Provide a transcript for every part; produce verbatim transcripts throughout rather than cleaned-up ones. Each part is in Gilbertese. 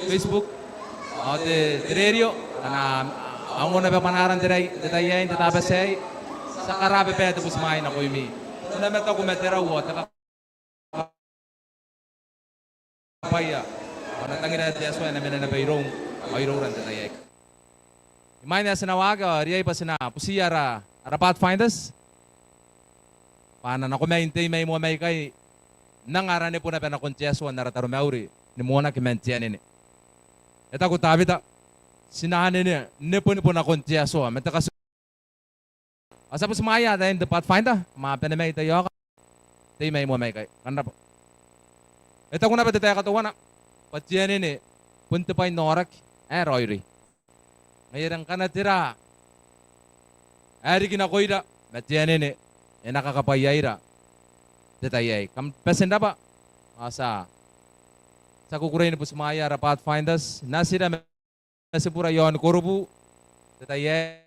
Facebook ao te, te radio, ana, a ongo naba bwanaara n te rai n te tai aei, n te Tabati aei. Ti a karababa te butimwaai nakoimi. Ko na mataku ma te rau ao te ka bwaia, ao N na tangira te Atua e na mena naba iroum ao iroura n te tai aei. Imwain ae ti na waaki ao riai bwa ti na butiia ara, ara Pathfinders bwa a na nako mai n tei mai moa maikai n anga ara nebo naba nakon te Atua n ara taromauri ni moanaki man te anene. E taku Tawita, ti na anene, nebonebo nakon te Atua ma te kati ao ti a butimwaia ataein te Pathfinder, kam a bane mai tai aoka, tei mai moa maikai. Kam rabwa. E taku naba te taeka teuana bwa te anene bon te bwai n aoraki ae raoiroi. Ngaia are ngkana tera ae riki nakoira ma te anene e na kakabwaiaira n te tai aei. Kam bati n rabwa. Ao ti a, ti a kukurei ni butimwaia ara Pathfinders, natira ma tibura iaon kurubu n te tai aei.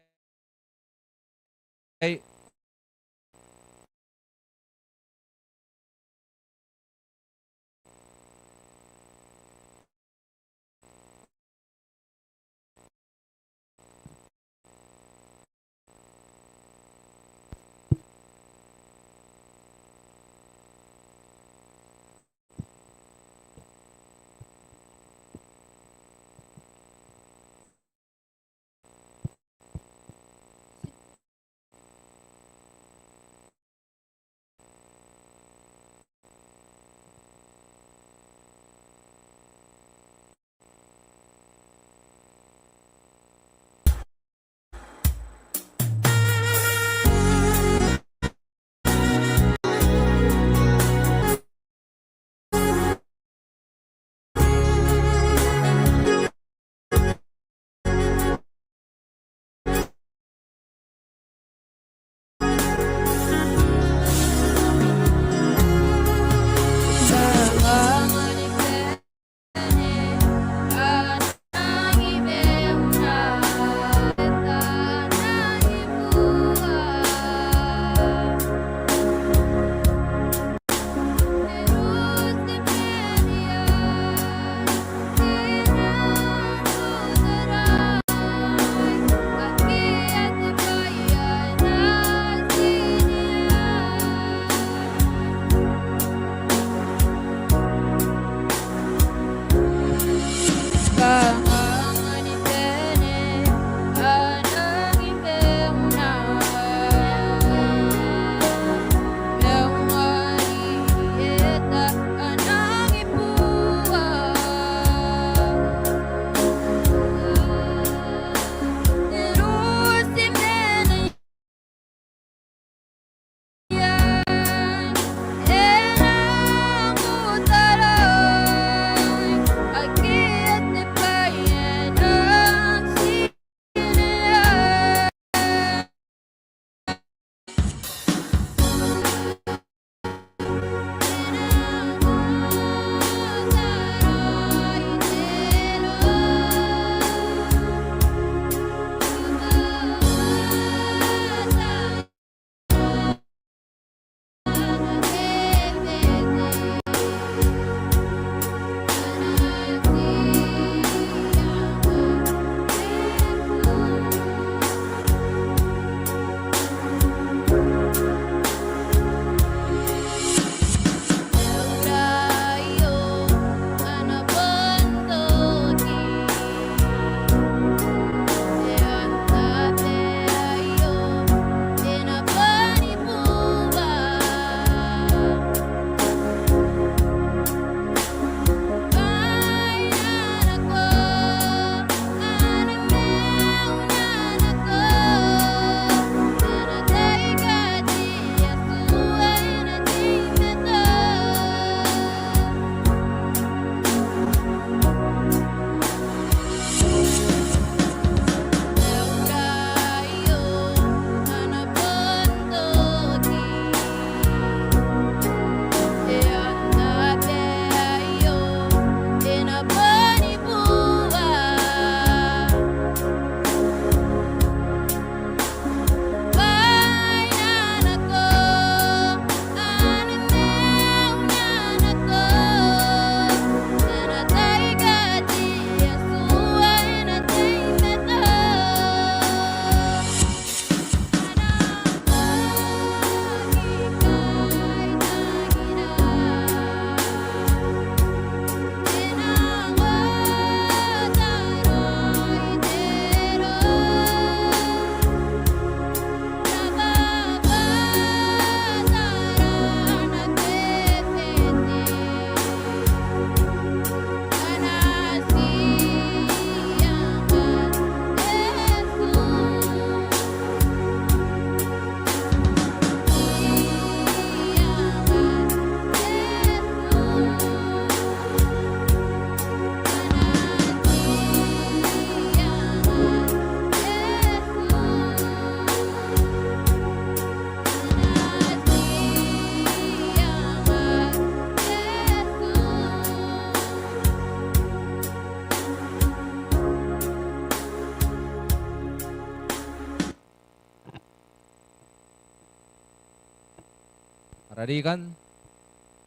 Rarikan,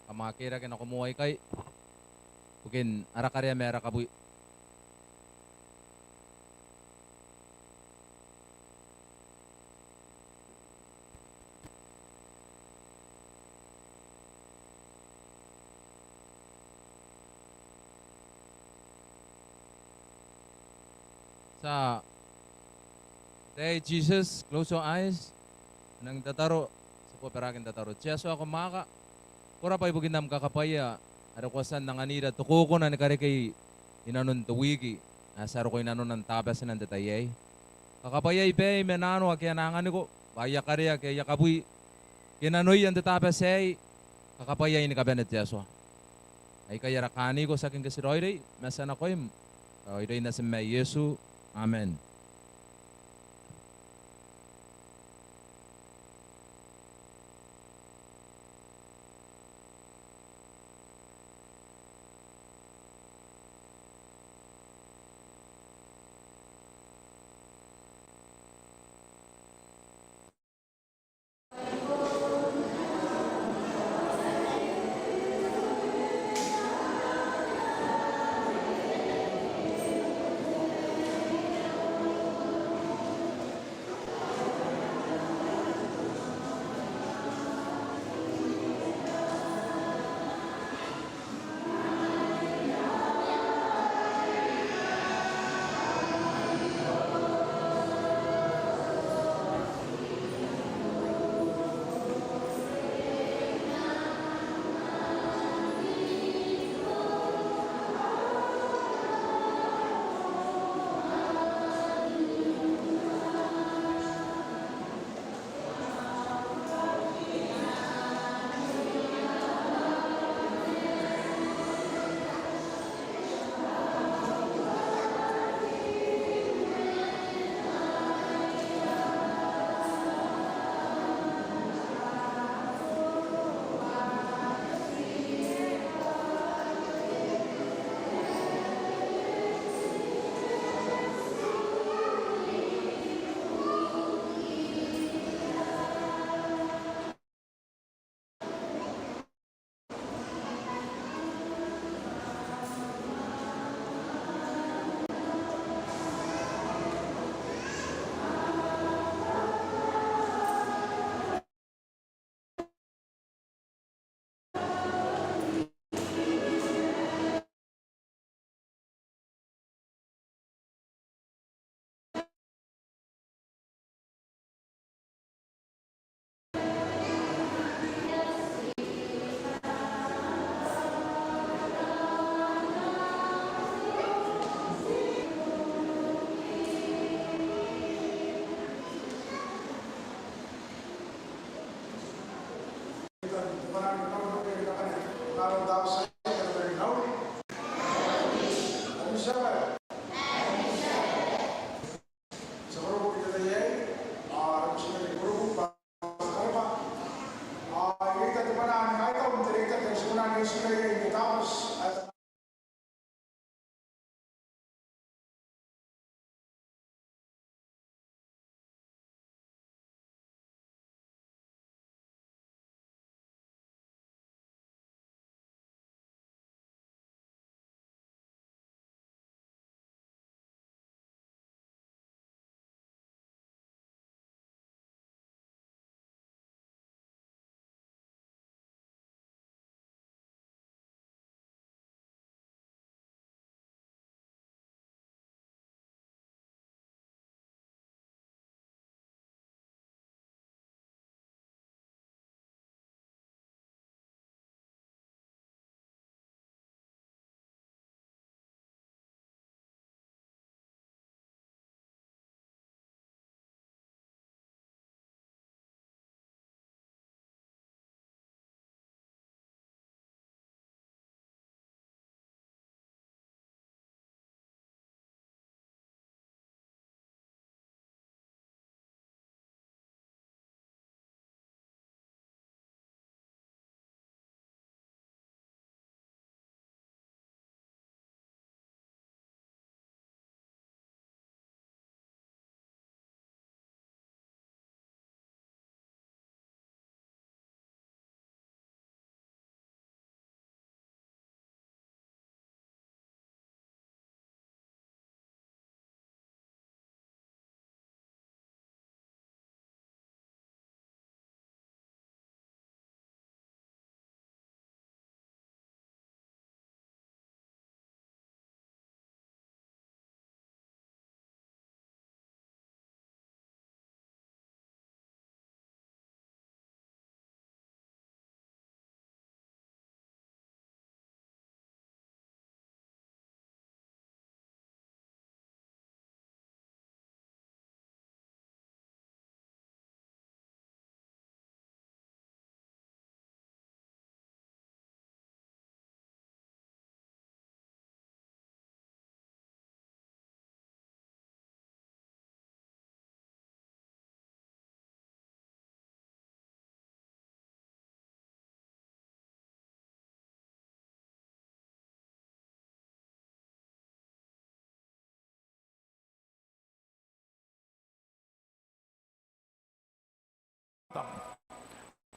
kam a kerake nako moa ikai ibukin ara karea ma ara kabwi. Ti a ataei Jesus, close your eyes. Nang tataro, ti a bobaraaki n tataro. Te Atua ko mwaaka, ko rabwa ibukin am kakabwaia are ko a tia n anganira te kokona ni karekei inanon te wiki ae ti a roko inanona n Taabati n te tai aei. Kakabwaiai baai ma naano ake a na anganiko bwa aia karea ke aia kabwi ke nanoia n te Taabati aei. Kakabwaiai ni kabane te Atua. Aikai ara kaaniko, tiaki ngke ti raoiroi, ma ti a nakoim raoiroin Natim ae Iesu. Amen.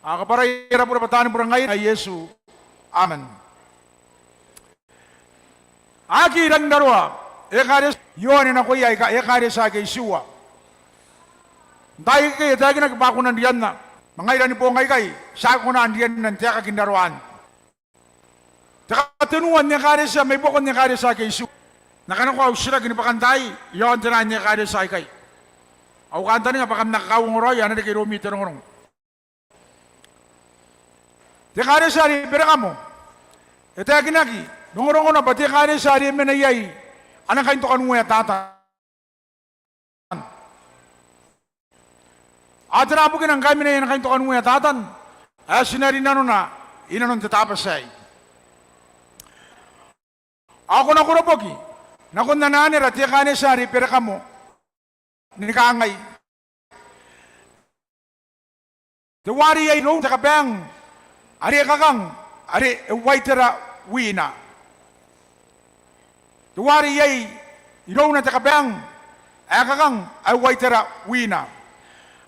A kabwarai ara bure bwa taani bure ngaira ae Iesu. Amen. A aki rangi n raroa ekaretia Ioane nakoia aika, ekaretia ake itiua. N taai akekei e taekinaki bwa a kona n rianna. Ma ngaira ni boong aikai ti a aki kona n rianna n te aekaki n raroan te katenua n ekaretia mai buakon ekaretia ake itiua. N na kanakoa au titiraki ni bwakantaai i aon te naan ekaretia aikai. Au kantaninga bwa kam na kakauongo raoi ao e na reke iroumi te rongorongo. Te ekaretia are i Berekamo e taekinaki rongorongona bwa te ekaretia are e mena iai ana kaintokanuea Tatan. Ao tera bukina ngkai e mena iai ana kaintokanuea Tatan ae ti na rinanona inanon te Tabati aei? Ao ko na koroboki nakon ana anera te ekaretia are i Berekamo ni kangai: Teuare iai irouna te kabaang are e kakang, are e uaitera wina. Teuare iai irouna te kabaang ae e kakang, ae e uaitera wina.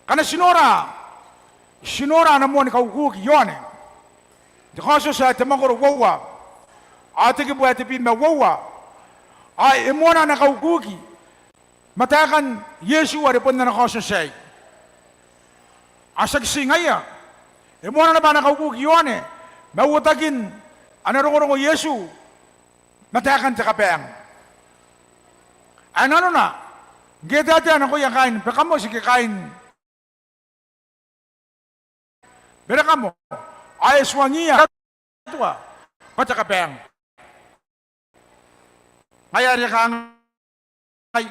Ngkana ti nora, ti nora ana moan kaukuki Ioane, te Kaotioti ae te mwakoro uoua ao te kibu ae tebwi ma uoua, ao e moana ana kaukuki ma taekan Iesu are bon ana kaotioti aei. Ao tiaki ti ngaia, e moana naba ana kaukuki Ioane ma uotakin ana rongorongo Iesu ma taekan te kabaang. Ae nanona, ngke e taetae nakoia kaain Berekamo, ti ke kaain Berekamo, ao e tuangiia te Atua bwa te kabaang. Ngaia are e kangai: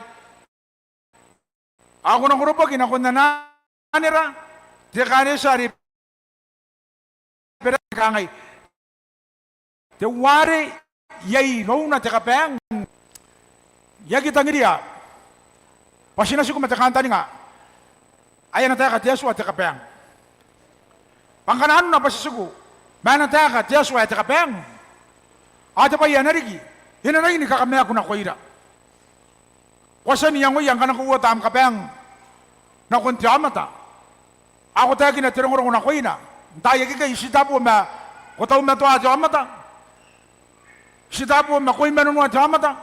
Ao ko na koroboki nakon ana anera te ekaretia are i Berekamo ni kangai: Teuare iai irouna te kabaang. I aki tangiria bwa ti na tiku ma te kantaninga ae ana taeka te Atua te kabaang. Bwa ngkana arona bwa ti tiku ma ana taeka te Atua ae te kabaang, ao te bwai ae na riki e na rangi ni kakamaaku nakoira. Ko a tia n iangoia ngkana ko uota am kabaang nakon te aomata ao ko taekina te rongorongo nakoina, n taai akekei ti tabu ma ko taumatoa te aomata, ti tabu ma ko imanonoa te aomata,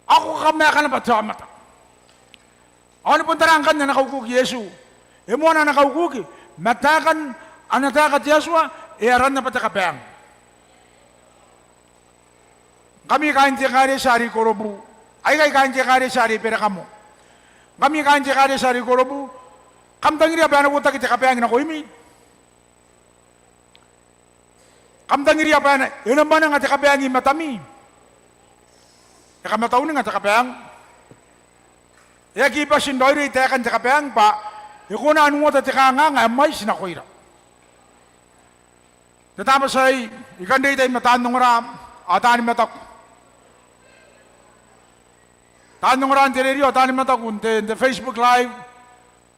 ao ko kakamaaka naba te aomata. Ao ni bon tara ngkanne ana kaukuki Iesu, e moana ana kaukuki ma taekan ana taeka te Atua, e aranna bwa te kabaang. Ngkami kaain te ekaretia are i Korobu, aikai kaain te ekaretia are i Berekamo, ngkami kaain te ekaretia are i Korobu, kam tangiria bwa e na uotaki te kabaang nakoimi? Kam tangiria bwa e na, e na mwananga te kabaang i matami? E kamatauninga te kabaang. E aki bati n raoiroi taekan te kabaang bwa e kona n uota te kanganga ae mwaiti nakoira. Te Tabati aei, I kan reitai ma taan ongora ao taani mataku, taan ongora n te rerio, taani mataku n te, n te Facebook Live,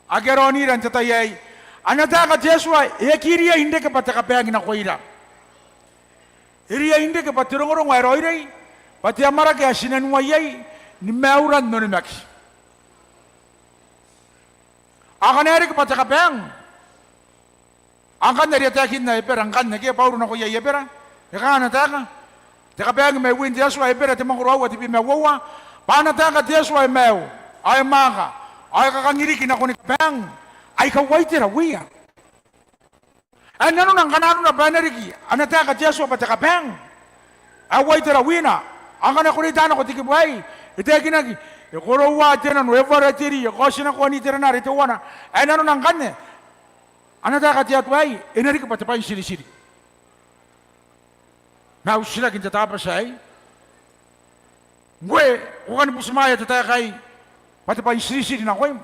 ake a raonira n te tai aei. Ana taeka te Atua e aki riai n reke bwa te kabaang nakoira. E riai n reke bwa te rongorongo ae raoiroi, bwa te amwarake ae ti na nuai iai ni maiura n onimaki. Ao ngkana e reke bwa te kabaang, ao ngkanne are e a taekinna Ebera ngkanne, ke Bauro nakoia Ebera, e kangai ana taeka: Te kabaang mai win te Atua, Ebera te mwakoro aua te tebwi ma uoua, bwa ana taeka te Atua e maiu, ao e mwaaka, ao e kakang riki nakoni kabaang aika uaitera wiia. Ae nanona ngkana arona bwa e na riki ana taeka te Atua bwa te kabaang ae uaitera wina, ao ngkana ko reita nako te kibu aei, e taekinaki: E koroua te nano, e wara te ri, e kaotinakoa n iterana are teuana. Ae nanona ngkanne ana taeka te Atua aei e na riki bwa te bwai n tiritiri. Ma au titiraki n te Tabati aei, ngkoe ko kani butimwaea te taeka aei bwa te bwai n tiritiri nakoim?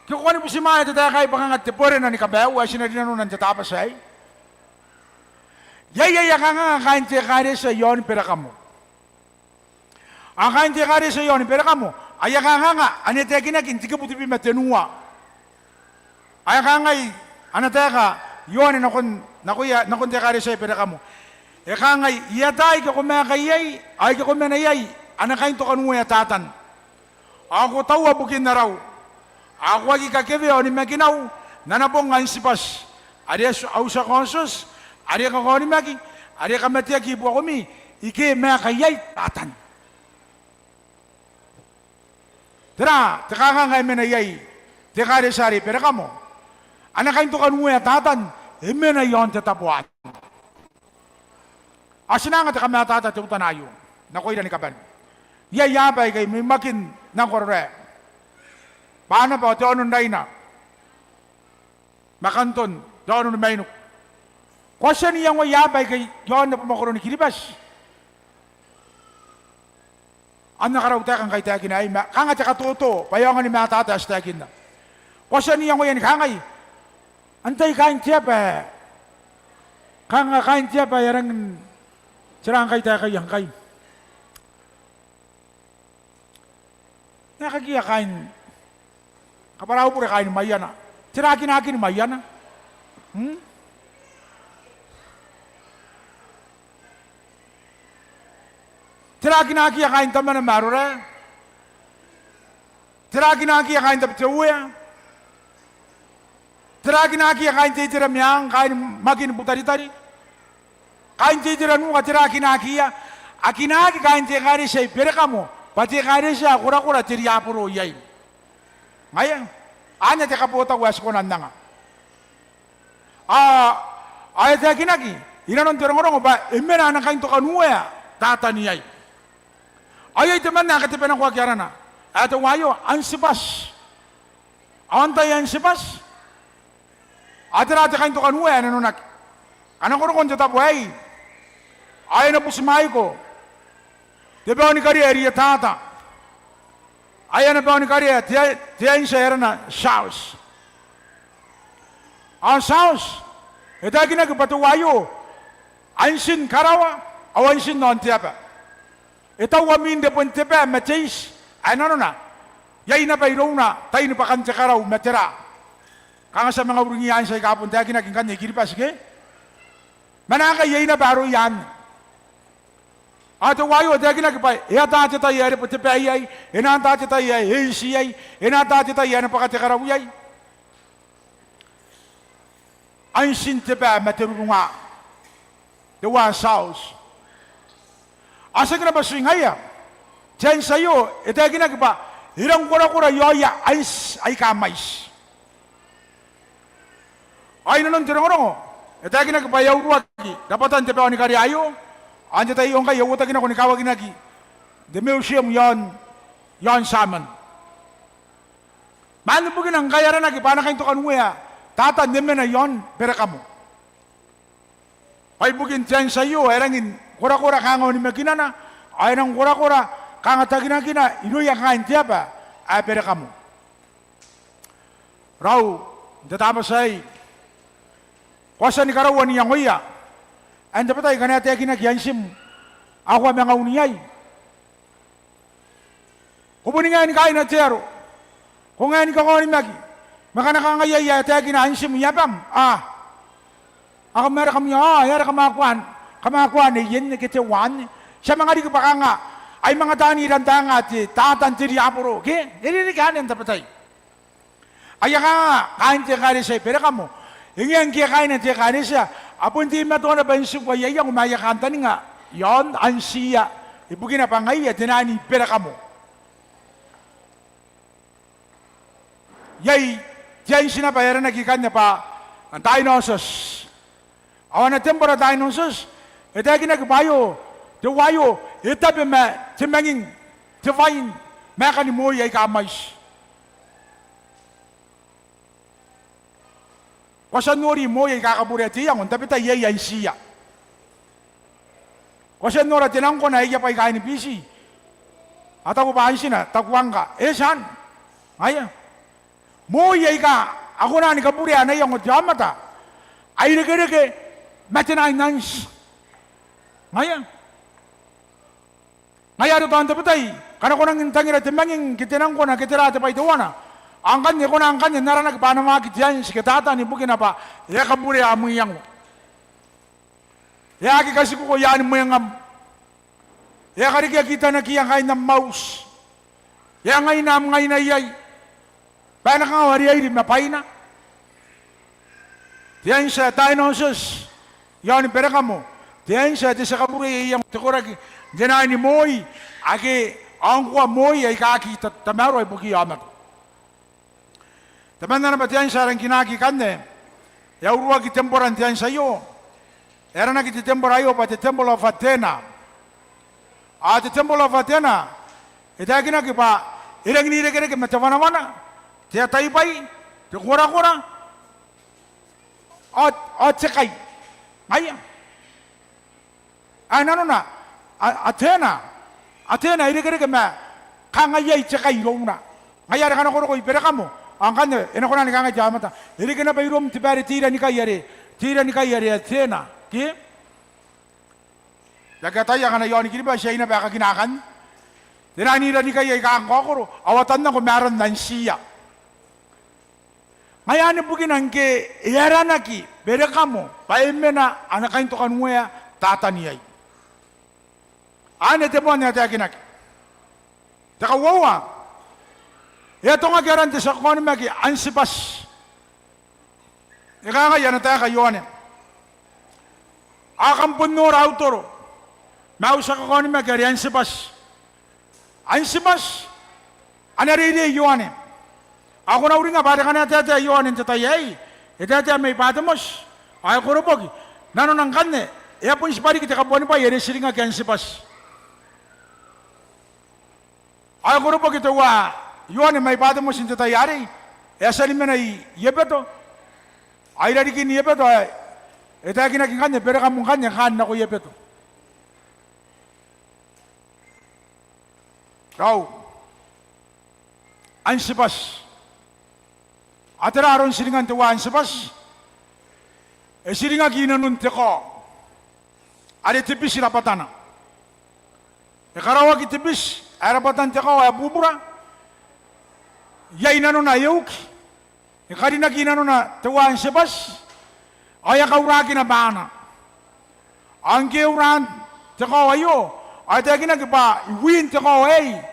Ke ko kani butimwaea te taeka aei bwa kanga te borena ni kamaiu ae ti na rinanona n te Tabati aei? Iai aia kanganga kaain te ekaretia i aon Berekamo. Ao kaain te ekaretia i aon Berekamo, aia kanganga ane e taekinaki n te kibu tebwi ma tenua. Ao e kangai ana taeka Ioane nakon, nakoia, nakon te ekaretia i Berekamo. E kangai: I ataa ike ko maeka iai, ao ike ko mena iai ana kaintokanuea Tatan. Ao ko taua bukin arau, ao ko aki kakewea onimakinau N ana bong Antibati, are e a uti, a uti Kaotioti, are e kakaonimaki, are e kamateaki i buakomi, ike e maeka iai Tatan. Tera te kanganga ae mena iai te ekaretia are i Berekamo? Ana kaintokanuea Tatan e mena i aon te tabo anne. Ao ti na anga te kamatata teutana aio nakoira ni kabane. Iai aaba aika I mwaimwakin nako Arorae, Banaba ao te aono n Raina, ma Kanton, te aono ni Mainiku. Ko a tia n iangoi aaba aika i aon aba makoro ni Kiribati? Ao N na karau taeka ngkai I taekina aei, ma kanga te katoto bwa e aonga ni matata ae ti taekinna. Ko a tia n iangoia ni kangai, antai kaain te aba ae, kanga kaain te aba ae a rangi n, tera ngkai taekaia ngkai? N na kaekia kaain, kabwara au bure, kaain Maiana. Tera kinakin Maiana? Hmm? Tera kinakia kaain Tamana ma Arorae? Tera kinakia kaain Tabiteuea? Tera kinakia kaain te itera meang, kaain Makin, Butaritari? Kaain te itera nuka, tera kinakia? A kinaki kaain te ekaretia i Berekamo bwa te ekaretia ae korakora te riaboro iai. Ngaia, anne te kabotau ae ti kona n anga. Ao, ao e taekinaki inanon te rongorongo bwa e mena ana kaintokanuea Tatan iai. Ao iai temanna ae katebenakoaki arana, ae teuaio Antibati. Ao antai Antibati? Ao tera te kaintokanuea ae nanonaki? Kanakoraoan te tabo aei, ao e na butimwaiko te baonikarea ae rietata. Ao ana baonikarea te, te anti ae arana Charles. Ao Charles, e taekinaki bwa teuaio antin karawa ao antin aon te aba. E taua mwin rebwen te baa ma te iti, ae nanona iai naba irouna tainibwakan te karau ma tera. Kanga ti a manga uringiia anti aika bon taekinaki ngkanne i Kiribati ke? Ma naakai iai naba aroia anne. Ao teuaio e taekinaki bwa e ata te tai ae rebwe te baa iai, e na ata te tai ae iti iai, e na ata te tai ae na bwaka te karau iai. Antin te baa ma te rurunga, teuae Charles. Ao tiaki naba ti ngaia, te anti aio e taekinaki bwa e rang korakora i aoia anti aika mwaiti. Ao inanon te rongorongo e taekinaki bwa e a uruaki rabwatan te baonikarea aio, ao n te tai aio ngkai e uotaki nako ni kawakinaki n te museum i aon, i aon Tiaman. Ma anne bukina ngkai aranaki bwa ana kaintokanuea Tatan e mena i aon Berekamo. Bwa ibukin te anti aio ae rangi n korakora kanga onimakinana, ao e nang korakora kanga taekinakina irouia kaain te aba ae Berekamo. Raou, n te Tabati aei, ko a tia ni karaua n iangoia ae n tabetai ngkana e taekinaki antim ao ko a manga un iai. Ko boni ngae ni kaaina te aro, ko ngae ni kakaonimaki, ma ngkana kanga iai ae taekina antim i abam, a, a kam aera kam ia, a, e aera kam a koa, kam a koa nei enne ke teuanne. Ti a manga riki bwa kanga ai manga taani rantanga te Tatan te riaboro ke? E rereke anne n tabetai. Aia kanga kaain te ekaretia i Berekamo, e ngae ngke a kaaina te ekaretia, a bon teimatoa naba n tibwa aia iango ma aia kantaninga i aon antiia, ibukina bwa ngaiia te naan Berekamo. Iai te anti naba ae aranaki ikanne bwa Dionysus. Ao ana tembora Dionysus e taekinaki bwa aio, teuaio e tabe ma te manging, te wain, ma aekan moi aika mwaiti. Ko a tia n nori moi aika kaburea te iango n tabetai iai antiia. Ko a tia n nora te nangkona ae iai bwaai kaaini Biti. A taku bwa antina takuangka, e tia anne. Ngaia. Moi aika a kona ni kaburea ana iango te aomata a irekereke ma te naan anti. Ngaia. Ngaia are tao n tabetai ngkana ko nangi n tangira te manging ke te nangkona ke tera te bwai teuana, ao ngkanne e kona ngkanne n aranaki bwa ana waaki te anti ke Tatan ibukina bwa e a kaburea am iango. E a aki katikuko i aani mwengam. E a karekea kitanakiia kaain am auti. E a ngaina am ngaina iai bwa e na kanga wariairi ma bwaina. Te anti ae dionysus iaoni Berekamo, te anti ae te tia kabureia iango te koraki n te nai ni moi ake a ngkoa moi aika aki ta-, tamaroa ibukiia aomata. Temanna naba te anti ae rangi n kinaki ikanne, e a uruaki temboran te anti aio, e aranaki te tembora aio bwa te Temple of Athena. Ao te Temple of Athena e taekinaki bwa e rangi n irekereke ma te wanawana, te ataibwai, te korakora, ao, ao te kai. Ngaia ae nanona, A-, Athena, Athena e irekereke ma kanga iai te kai irouna. Ngaia are ngkana ko roko i Berekamo, ao ngkanne e na kona ni kangai te aomata, e reke naba iroum te baere te iranikai are, te iranikai are Athena, ke? I aki ataia ngkana i aoni Kiribati iai naba ae kakina akanne. Te nai n iranikai aika kakaokoro, ao a tannako ma aran antiia. Ngaia anne bukina ngke e aranaki Berekamo bwa e mena ana kaintokanuea Tatan iai. Anne te moan ae taekinaki. Te kauoua, e atongaki aran te tia kakaonimaki Antibati. E kangai ana taeka Ioane: Ao kam bon nora au toro ma au tia kakaonimaki are Antibati. Antibati ana reirei Ioane. Ao ko na uringa bwa are ngkana e taetae Ioane n te tai aei, e taetae mai Batemoti ao e koroboki. Nanona ngkanne, e a bon tibwa riki te kabuanibwai are tiringaki Antibati. Ao e koroboki teuae Ioane mai Batemoti n te tai arei, e a tia ni mena i Ebeto. Ao i rarikin Ebeto, e, e taekinaki ngkanne Berekamo ngkanne kaan nako Ebeto. Raou, Antibati. Ao tera aron tiringan teuae Antibati? E tiringaki i nanon te kao are te biti rabwatana. E karaoaki te biti ae rabwatan te kao ae bubura iai nanona e uki. E karinaki i nanona teuae Antibati, ao e a kauraki naba ana. Ao ngke e ura n te kao aio, ao e taekinaki bwa i win te kao aei,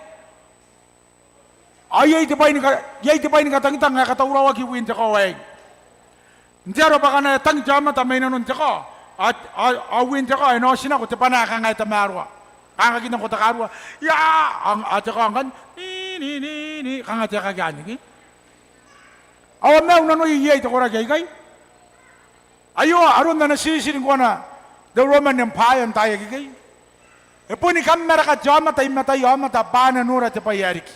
ao iai te bwai ni ka-, iai te bwai ni katangitang ae katauraoaki i win te kao aei. N te aro bwa ngkana e tangi te aomata mai nanon te kao, ao, ao, ao win te kao e na otinako te bwana ae kanga e tamaroa. Kanga kakinako takarua. Ia, ao, ao te kao ngkanne, ni, ni, ni, ni, kanga taekaki anne ke. Ao a maiu nanoia iai te koraki aikai. Aio aron ana tiritiri ngkoa te Roman Empire n taai akekei. E boni kammaraka te aomata i mataia aomata bwa a na nora te bwai ae riki.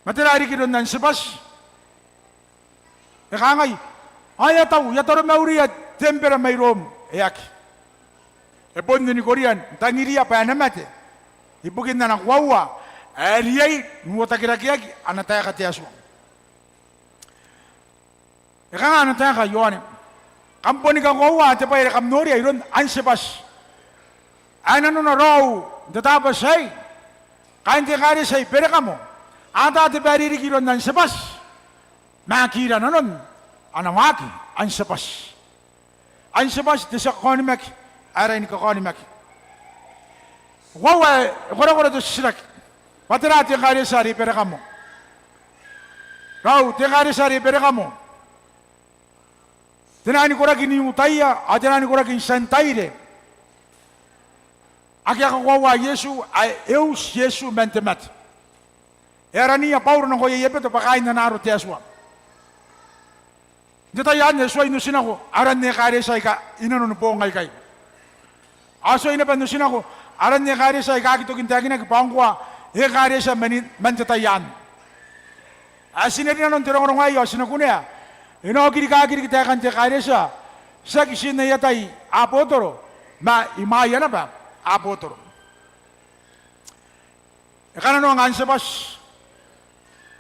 Ma tera ae riki iroun Antibati? E kangai, ao e a tau, e a taromauria te embera mai Rom. E aki. E bon ninikoria n tangiria bwa e na mate ibukin ana koaua ae riai n uotakirakeaki ana taeka te Atua. E kanga ana taeka Ioane? Kam boni kakoaua te bwai are kam noria iroun Antibati. Ae nanona raou n te Tabati aei, kaain te ekaretia i Berekamo a ata te baere riki iroun Antibati, ma a aki ira nanon ana waaki Antibati. Antibati te tia kakaonimaki ae rangi ni kakaonimaki. Koaua e korakora te titiraki, bwa tera te ekaretia are i Berekamo? Raou, te ekaretia are i Berekamo, te nang ni koraki n I-Iutaia ao te nang ni koraki n Tientaire. Ake a kakoaua Iesu, ae e uti Iesu man te mate. E araniia Bauro nakoia Ebeto bwa kaain ana aro te Atua. N te tai anne e tuai n otinako aran ekaretia aika i nanoni boong aikai. Ao e tuai naba n otinako aran ekaretia aika aki toki n taekinaki bwa ngkoa ekaretia man, man te tai anne. Ae ti neri nanon te rongorongo aei ao ti na kunea e na oki rikaaki riki taekan te ekaretia, tiaki tii n aia tai abotoro, ma imwaia naba abotoro. E kananoanga Antibati.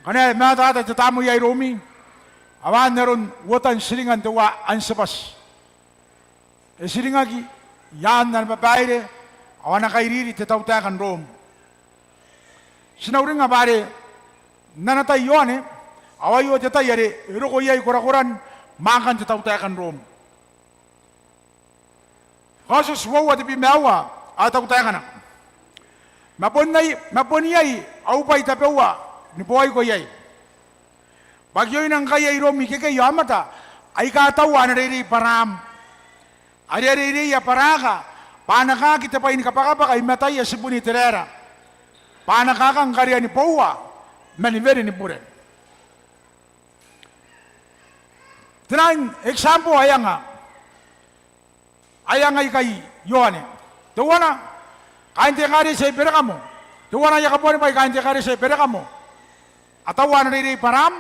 Ngkana e mataata te tamnei iroumi, ao anne aron uotan tiringan teuae Antibati. E tiringaki i aan ana babaire ao ana kairiri te tautaeka n Rom. Ti na uringa bwa are n ana tai Ioane, ao aio te tai are e roko iai korakoran mwaakan te tautaeka n Rom. Kaotioti uoua tebwi ma aua ao tautaekana. Ma bon iai, ma bon iai au bwai tabeua ni boaiko iai, bwa kioina ngkai ai iroum ikekei aomata aika taua ana reirei Baraam. Are a reireia Baraka bwa a na kaaki te bwai ni kabwakabwaka i mataia tibun Iteraera, bwa a na kaaka ngkana a niboua man wene ni bure. Te naan example ae anga, ae anga ikai Ioane. Teuana, kaain te ekaretia i Berekamo. Teuana aia kabuanibwai kaain te ekaretia i Berekamo. A taua ana reirei Baraam,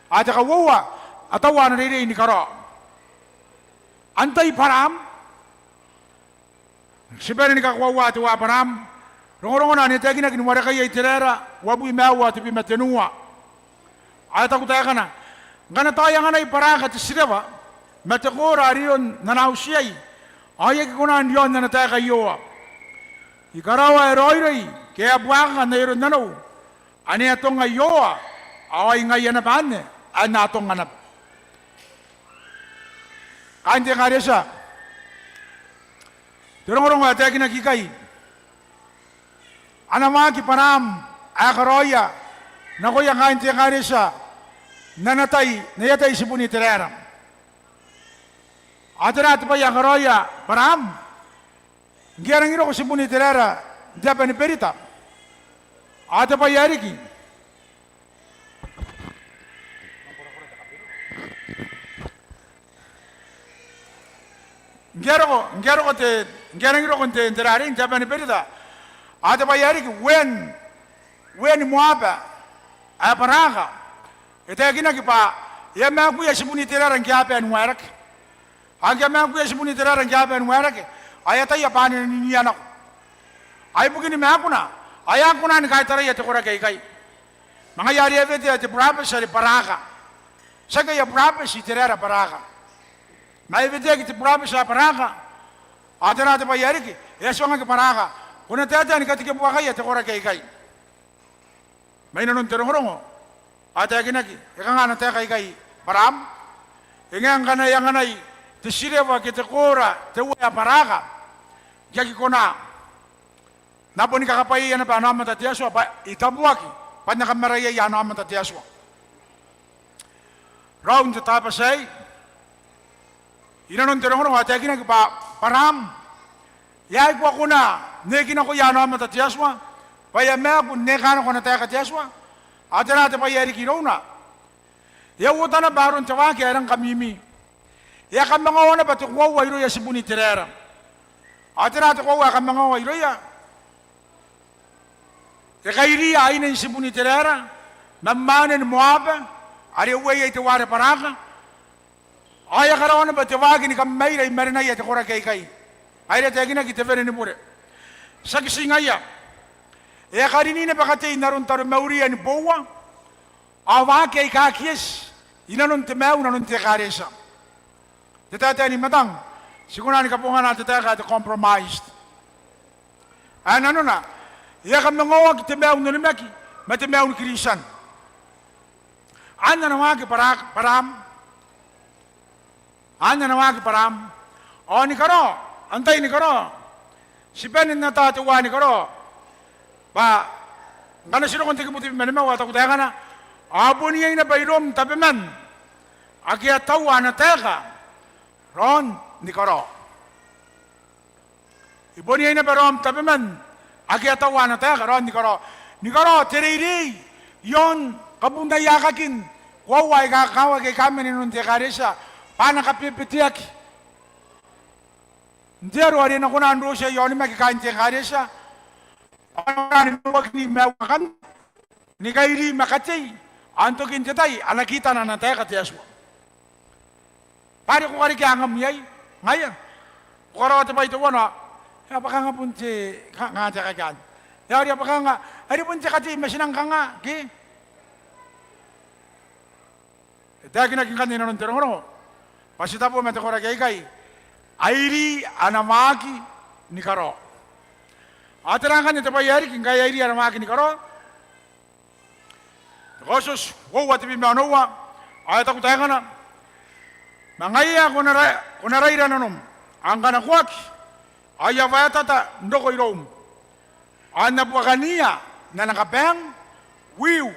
ao te kauoua, a taua ana reirei Nikorao. Antai Baraam? Ti bane ni kakoaua teuae Baraam. Rongorongona anne e taekinaki n Warekia Iteraera uabwi ma aua, tebwi ma tenua. Ao e taku taekana, ngkana tao e anganai Baraka te tirewa ma te koora are e on n ana auti iai, ao e aki kona n riaon ana taeka Iehova. I karaoa ae raoiroi ke ae buakaka n ai aron nanou, ane e atongnga Iehova, ao ai ngaia naba anne ae N na atongnga naba. Kaain te ekaretia, te rongorongo ae taekinaki ikai, ana waaki Baraam ae e karaoia nakoia kaain te ekaretia n ana tai, n aia tai tibun Iteraera. Ao tera te bwai ae e karaoia Baraam? Ngke a nangi roko tibun Iteraera n te aba ni berita, ao te bwai ae riki, ngke a roko, ngke a roko te, ngke a nangi roko n te, n te rarei, n te aba ni berita, ao te bwai ae riki, uean, uean Moaba ae Baraka, e taekinaki bwa e a maakuia tibun Iteraera ngke a bae ni waerake. Ao ngke a maakuia tibun Iteraera ngke a bae ni waerake, ao e ataia bwa a na niniia nako. Ao ibukin maakuna, ao e aki kona ni kaitaraia te koraki aikai. Ma ngaia are e a wetea te burabeti are Baraka. Tiaki aia burabeti Iteraera Baraka, ma e weteaki te burabeti ae Baraka. Ao tera te bwai ae riki? E a tuangaki Baraka, ko na taetae ni katiki buakaia te koraki aikai. Mai nanon te rongorongo ao e taekinaki, e kanga ana taeka ikai Baraam? E ngae ngkana e anganai te tirewa ke te koora te uea Baraka, e aki kona. N na boni kakabwaiaia naba ana aomata te Atua bwa I tabuaki bwa N na kamaraiaia ana aomata te Atua. Raou n te Tabati aei, i nanon te rongorongo ao e taekinaki bwa Baraam e a aki kona n eki nakoia ana aomata te Atua bwa e a maaku n eka nako ana taeka te Atua. Ao tera te bwai ae riki irouna? E a uota naba aron te waaki ae rang kamimi. E a kamangaoa naba te koaua irouia tibun Iteraera. Ao tera te koaua ae kamangaoa irouia? E kairiia ainen tibun Iteraera ma mwanen Moaba are e uea iai teuare Baraka. Ao e a karaoa naba te waaki ni kammaira i marenaia te koraki aikai, ae e taekinaki te wene ni bure. Tiaki ti ngaia, e a karini naba katei n aron taromauria ni boua ao waaki aika aki eti i nanon te maiu, i nanon te ekaretia. Te taetae ni matang, ti kona ni kabongana te taeka ae te compromise. Ae nanona, e a kamangaoaki te maiu n onimaki ma te maiu ni Kristian. Anne ana waaki Bara-, Baraam. Anne ana waaki Baraam. Ao Nikorao, antai Nikorao? Ti bane n ata teuae Nikorao bwa ngkana ti roko n te kibu tebwi ma nimaua ao e taku taekana, ao bon iai naba iroum tabeman ake a taua ana taeka raon Nikorao. E bon iai naba raom tabeman ake a taua ana taeka raon Nikorao. Nikorao, te reirei i aon kabuanibwai aika kakin koaua aika kakawaki aika mena inanon te ekaretia bwa a na kabebeteaki n te aro are e na kona n rooti aia onimaki kaain te ekaretia ao a na kona ni maiuakini maiuakan ni kairi ma katei, ao n tokin te tai a na kitana ana taeka te Atua. Bwa are ko karekea angam iai, ngaia. Ko karaoa te bwai teuana, e a bwa kanga bon te, ka-, kanga te kakean. E a ori a bwa kanga, are bon te katei ma ti nang kanga, ke? E taekinaki ngkanne inanon te rongorongo bwa ti tabo ma te koraki aikai, a iri ana waaki Nikorao. Ao tera ngkanne te bwai ae riki ngkai a iri ana waaki Nikorao? Te Kaotioti uoua tebwi ma onoua, ao e taku taekana, ma ngaia ko na ra-, ko na raira nanom, ao ngkana ko aki, ao I a waetata n roko iroum, ao N na buakaniia n ana kabaang wiu.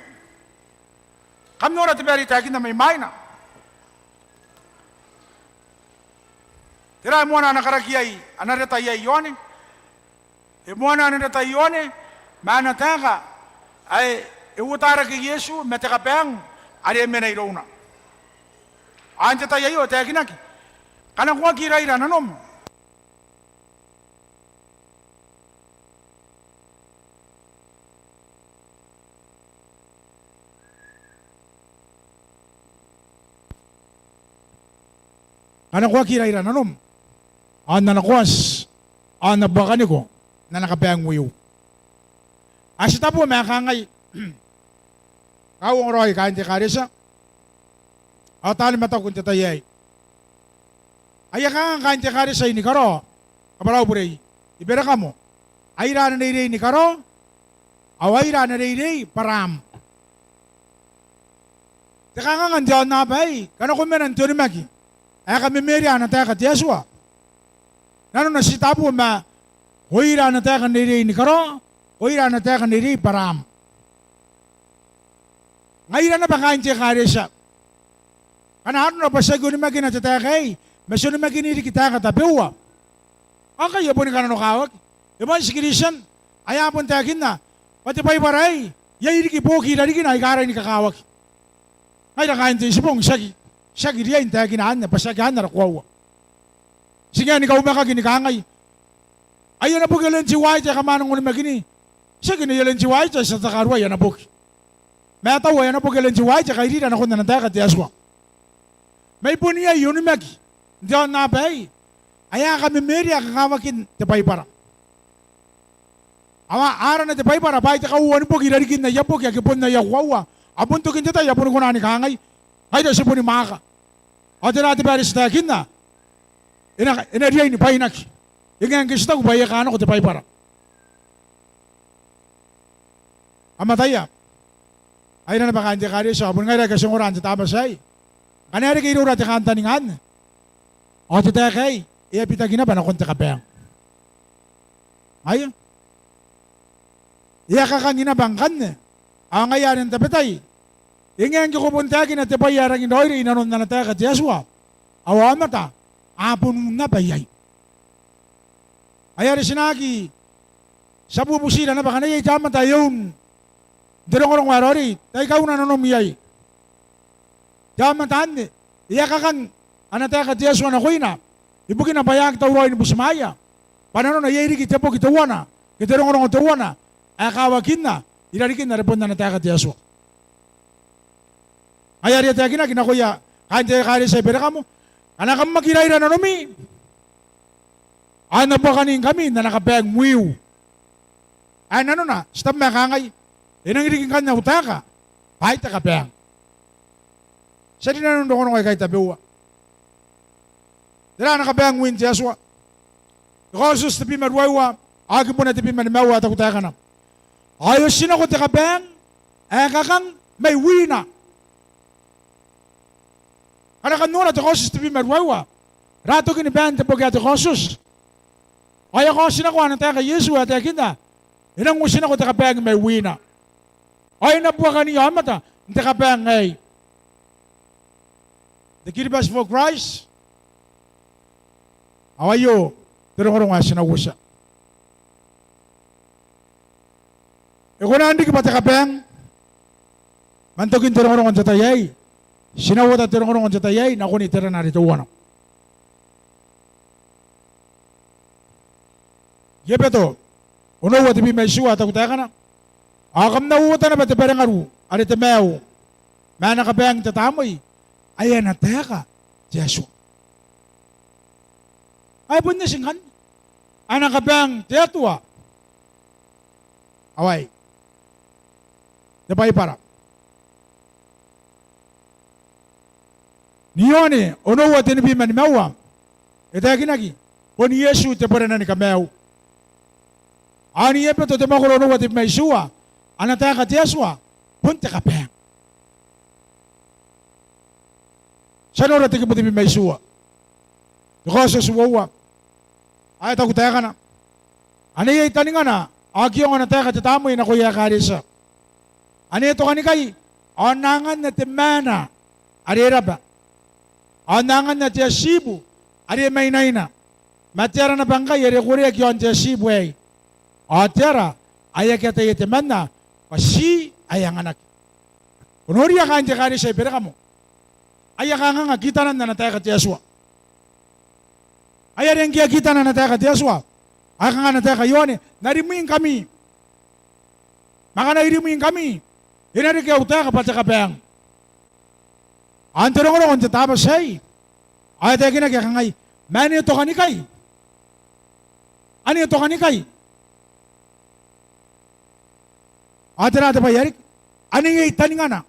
Kam nora te baere e taekinna mai mwaina. Tera ae moana ana karaki iai, ana reta iai Ioane? E moana ana reta Ioane ma ana taeka ae e uotarake Iesu ma te kabaang are e mena irouna. Ao n te tai aio e taekinaki, kanakoaki iraira nanom. Kanakoaki iraira nanom, ao N na nakoati, ao N na buakaniko n ana kabaang wiu. A titeboo ma e kangai, kauongo raoi kaain te ekaretia, ao taani mataku n te tai aei. Aia kanganga kaain te ekaretia i Nikorao, kabwarabure, i Berekamo. A ira ana reirei Nikorao, ao a ira ana reirei Baraam. Te kanganga n te aonnaba aei, kanakomena n te onimaki ae kamemerea ana taeka te Atua. Nanona titeboo ma oira ana taeka n reirei Nikorao, oira ana taeka n reirei Baraam. Ngaira naba kaain te ekaretia, ngkana arona bwa ti aki onimakina te taeka aei, ma ti onimakini riki taeka tabeua, ao ngkai e boni kananokawaki. E moan ti Kristian ae a bon taekinna bwa te Baibara aei iai riki boki i rarikina aika rangi ni kakawaki. Ngaira kaain te Itibong ti aki, ti aki riai n taekina anne bwa tiaki anne ara koaua. Ti ngae ni kaumakaki ni kangai, ai ana boki Ellen G. White ae kam a nang onimakini? Tiaki, Ellen G. White ti a takaruai ana boki. Ma e tau ae ana boki Ellen G. White e kairira nakon ana taeka te Atua. Ma e bon iai onimaki n te aonnaba aei ae a kamemerea kakawakin te Baibara. Ao a arana te Baibara bwa ai te kauoua ni boki i rarikin aia boki ake bon aia koaua. Ao bon tokin te tai a boni kona ni kangai, ngaira ti boni mwaaka. Ao tera te bwai are ti taekinna? E na, e na riai ni bwainaki. E ngae ngke ti taku bwa e a kanako te Baibara. Kam ataia, aira naba kaain te ekaretia, ao boni ngaira aika ti ongora n te Tabati aei, ngkana e reke iroura te kantaninga anne, ao te taeka aei e a bitaki naba nakon te kabaang. Aia, e a kakangi naba ngkanne. Ao ngaia are n tabetai, e ngae ngke ko bon taekina te bwai ae rangi n raoiroi inanon ana taeka te Atua, ao aomata a bon un naba iai. Ai are ti na aki, ti a bubutira naba ngkana iai te aomata ae e un n te rongorongo ae raoiroi, tai kauna nanom iai. Te aomata anne e a kakang ana taeka te Atua nakoina, ibukina bwa e a aki tauraoi ni butimwaeia, bwa nanona iai riki te boki teuana ke te rongorongo teuana ae kawakinna i rarikin are bon ana taeka te Atua. Ngaia are e taekinaki nakoia kaain te ekaretia i Berekamo, ngkana kam aki raira nanomi, ao N na buakaningkami n ana kabaang wiu. Ae nanona ti tabu ma kangai, e nangi riki ngkanne au taeka bwa ai te kabaang. Ti a rinanon rongorongo aikai tabeua. Tera ana kabaang win te Atua? Te Kaotioti tebwi ma ruaiwa, ao kibuna tebwi ma nimaua, e taku taekana: Ao e oti nako te kabaang ae kakang mai wina. Ngkana kam nora te Kaotioti tebwi ma ruaiwa, e a toki ni bane te boki ae te Kaotioti. Ao e a kaoti nako ana taeka Iesu ae taekinna, e nang oti nako te kabaang mai wina. Ao e na buakaniia aomata n te kabaang aei. The Kiribati for Christ. Ao aio te rongorongo ae ti na uotia. E kona n riki bwa te kabaang. Man tokin te rongorongo n te tai aei, ti na uota te rongorongo n te tai aei nakon iterana are teuana. I-Ebeto onoua tebwi ma itiua, e taku taekana: Ao kam na uota naba te barengaru are te maiu, ma ana kabaang te tamnei, ae ana taeka te Atua. Ae bon eti ngkanne ana kabaang te Atua. Ao aei te Baibara. N Ioane onoua tenibwi ma nimaua e taekinaki bon Iesu te berena ni kamaiu. Ao n I-Ebeto te mwakoro onoua tebwi ma itiua, ana taeka te Atua bon te kabaang. Ti a nora te kibu tebwi ma itiua, te Kaotioti uoua, ao e taku taekana: Ane iai taningana ao kiongo ana taeka te tamnei nakoia ekaretia. Ane tokanikai ao n na anganna te mana are e raba, ao n na anganna te atibu are e mainaina, Ma te ara naba ngkai are e koreaki i aon te atibu aei? Ao te ara ae aki ataia temanna bwa ti ae anganaki. Ko noria kaain te ekaretia i Berekamo, aia kanganga kitanan ana taeka te Atua. Ai are ngke e a kitana ana taeka te Atua, ao e kanga ana taeka Ioane, N na rimwingkami. Ma ngkana I rimwingkami, e na reke au taeka bwa te kabaang. Ao n te rongorongo n te Tabati aei ao e taekinaki ae kangai, ma ane e tokanikai. Ane e tokanikai. Ao tera te bwai ae riki? Ane iai taningana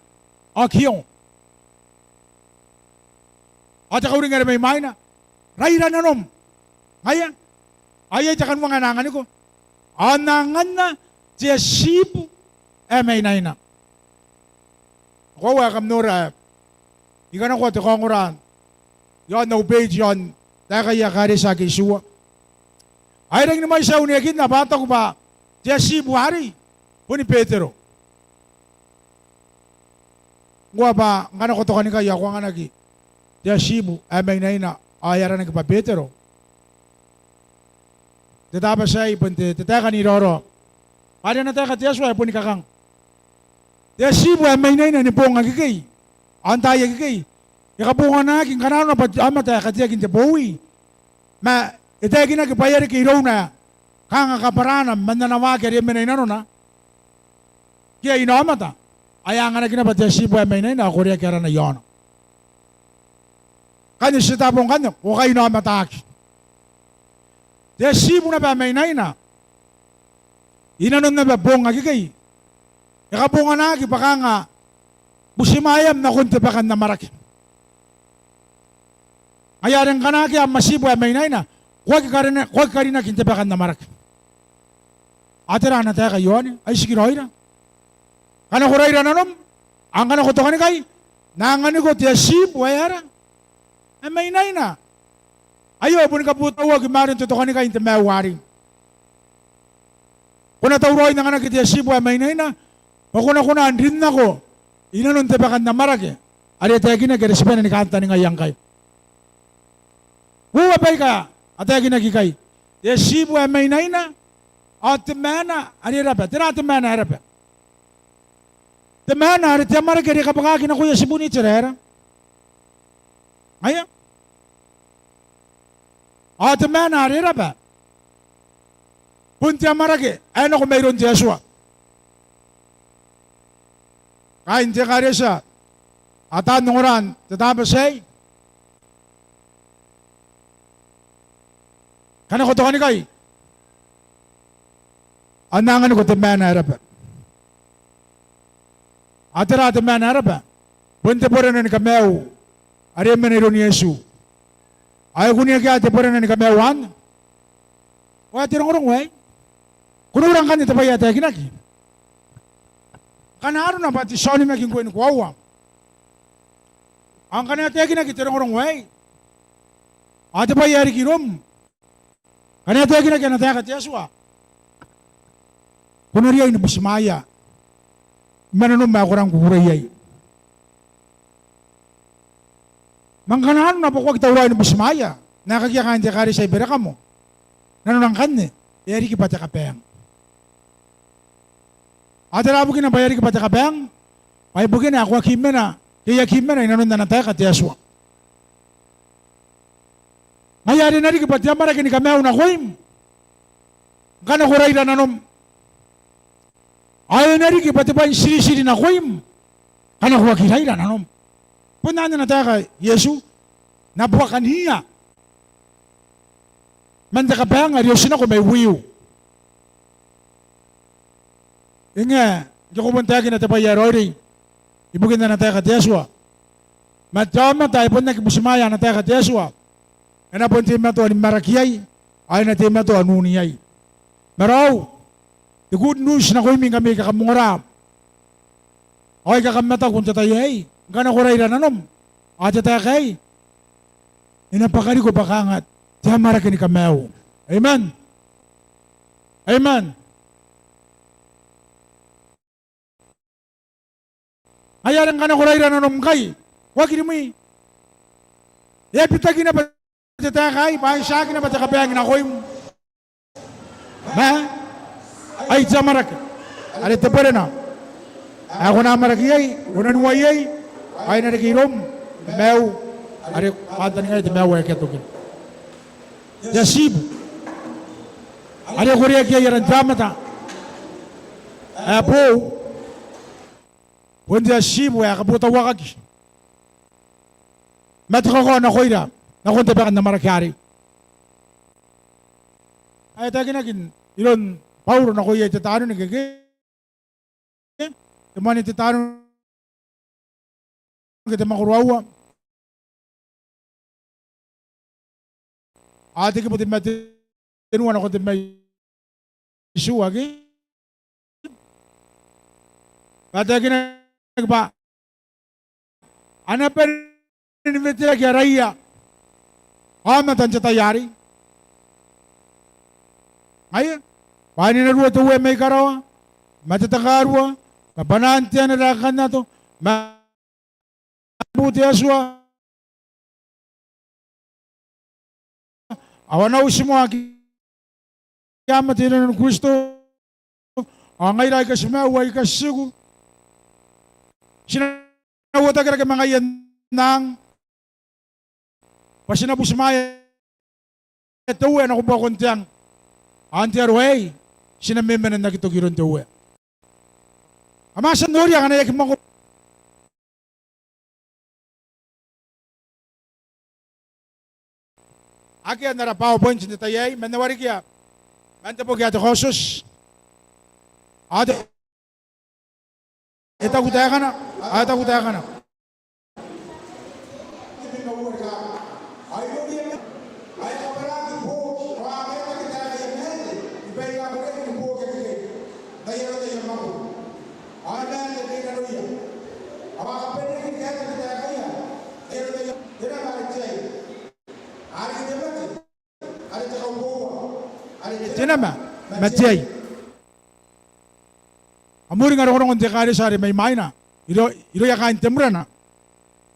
ao kiogo. Ao te kauring are mai mwaina, raira nanom. Ngaia, ao iai te kanuanga ae N na anganiko. Ao N na anganna te atibu ae mainaina. Koaua ae kam nora ae I kanakoa te kaongora i aon au page i aon Taekaia Ekaretia ake itiua. Ao e rangi ni mwaiti ae uneakinna bwa a taku bwa te atibu arei boni Betero. Ngkoa bwa ngkana ko tokanikai ao ko anganaki te atibu ae mainaina ao e aranaki bwa Betero. Te Tabati aei bon te, te taeka n iraorao. Bwa are ana taeka te Atua ae boni kakang. Te atibu ae mainaina ni boong akekei ao n taai akekei e kabonganaki ngkana arona bwa te aomata ae kateaki n te bowi. Ma e taekinaki bwa e a reke irouna ae kanga kabwarana man ana waaki are e mena i nanona ke aia aomata, ao e a anganaki naba te atibu ae mainaina ao koreaki arana i aona. Ngkanne ti tabo ngkanne ko kainaomataki. Te atibu naba ae mainaina i nanon naba boong akekei e kabonganaki bwa kanga butimwaeam nakon te baka n amwarake. Ngaia are ngkana akea am atibu ae mainaina, ko aki karina, ko aki karinaki n te baka n amwarake. Ao tera ana taeka Ioane? Ai tikiraoira. Ngkana ko raira nanom ao ngkana ko tokanikai, N na anganiko te atibu ae ara? Ae mainaina. Aio e boni kabotauaki ma aron te tokanikai n te maiu arei. Ko na tauraoi n anganaki te atibu ae mainaina bwa ko na kona n rin nako i nanon te baka n amwarake are e taekinaki are ti bane ni kantaningaia ngkai. Uoua baika a taekinaki ikai. Te atibu ae mainaina ao te mana are e raba. Tera te mana ae raba? Te mana are te amwarake are e kabwakaki nakoia tibun Iteraera. Ngaia. Ao te mana are e raba bon te amwarake ae nako mairoun te Atua. Kaain te ekaretia, a taan ongora n te Tabati aei, ngkana ko tokanikai ao N na anganiko te mana ae raba. Ao tera te mana ae raba? Bon te berena ni kamaiu are e mena iroun Iesu. Ao e kuneaki ia te berena ni kamaiu anne? Ao ae te rongorongo aei. Ko nora ngkanne te bwai ae taekinaki. Ngkana arona bwa te tia onimaki ngkoe ni koaua ao ngkana e taekinaki te rongorongo aei ao te bwai ae riki iroum, ngkana e taekinaki ana taeka te Atua, ko na riai ni butimwaea ma nanom ae ko rang kukurei iai. Ma ngkana arona bwa ko aki tauraoi ni butimwaea, N na aekakia kaain te ekaretia i Berekamo, nanona ngkanne e a riki bwa te kabaang. Ao tera bukina bwa e a riki bwa te kabaang? Bwa ibukina ae ko aki mena ke I aki mena i nanon ana taeka te Atua. Ngaia are e na riki bwa te amwarake ni kamaiu nakoim ngkana ko raira nanom. Ao e na riki bwa te bwai n tiritiri nakoim ngkana ko aki raira nanom. Bon anne ana taeka Iesu, N na buakaniia man te kabaang are e oti nako mai wiu. E ngae ngke ko bon taekina te bwai ae raoiroi ibukin ana taeka te Atua, ma te aomata ae bon aki butimwaea ana taeka te Atua e na bon teimatoa ni maraki iai ao e na teimatoa n un iai. Ma raou, te good news nakoimi ngkami aika kam ongora ao aika kam mataku n te tai aei, ngkana ko raira nanom ao te taeka aei e na bwakariko bwa kanga te amwarake ni kamaiu. Amen. Amen. Ngaia are ngkana ko raira nanom ngkai, ko aki rimwi. E a bitaki naba te taeka aei bwa e tiaki naba te kabaang nakoim. Ma ai te amwarake are te berena ae ko na amwarake iai, ko na nuai iai, ao e na reke iroum te maiu are ko kantaningaia, te maiu ae akea tokina. Te atibu are e koreaki iai aran te aomata ae boou, bon te atibu ae kabotauaki ma te kakao nakoira nakon te baka n amwarake arei. Ae taekinaki iroun Bauro nakoia te Taanonike, te Moan te Taanonike, te mwakoro aua, ao te kibu tebwi ma tenua nakon tebwi ma itiua, ke? Bwa e taekinaki bwa a na bane ni weteaki araia aomata n te tai arei. Ngaia bwa e na ruo te Uea mai karawa ma te takarua ma bwanaan te anera ae kakannato ma buti Atua, ao a na uti moa ake a mate inanon Kristo, ao ngaira aika ti maiu aika ti tiku, ti na uotaki rake ma ngaia n aang, bwa ti na butimwaea te Uea nako buakon te ang. Ao n te aro aei ti na memena n aki toki iroun te Uea. Kam a tia n noria akana e aki mwakuri. Akea n ara PowerPoint n te tai aei, ma n na warekia man te boki ae te Kaotioti. Ao te E taku taekana, ao e taku taekana. Te nama ma te ai. Kam uringa rongorongon te ekaretia are mai mwaina, iro, irouia kaain Temurana.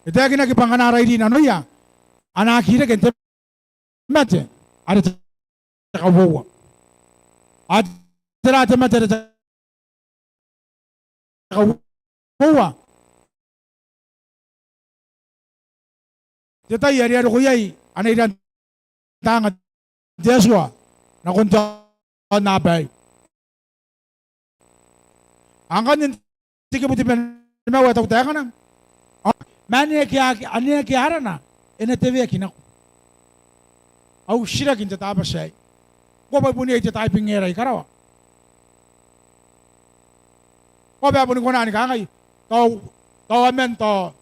E taekinaki bwa ngkana a rairi nanoia, a na aki reke n te mate are te kauoua. Ao tera te mate are te kauoua? Te tai are a roko iai ana irantaanga te Atua nakon te aonnaba aei. Ao ngkanne n te kibu tebwi ma nimaua e taku taekana, ao ma ane ake, ake, ane ake arana e na teweaki nako. Au titiraki n te Tabati aei, ngkoa bwa I bon iai te taibing era i karawa, ngkoa bwa e boni kona ni kangai, tao, tao aman, tao,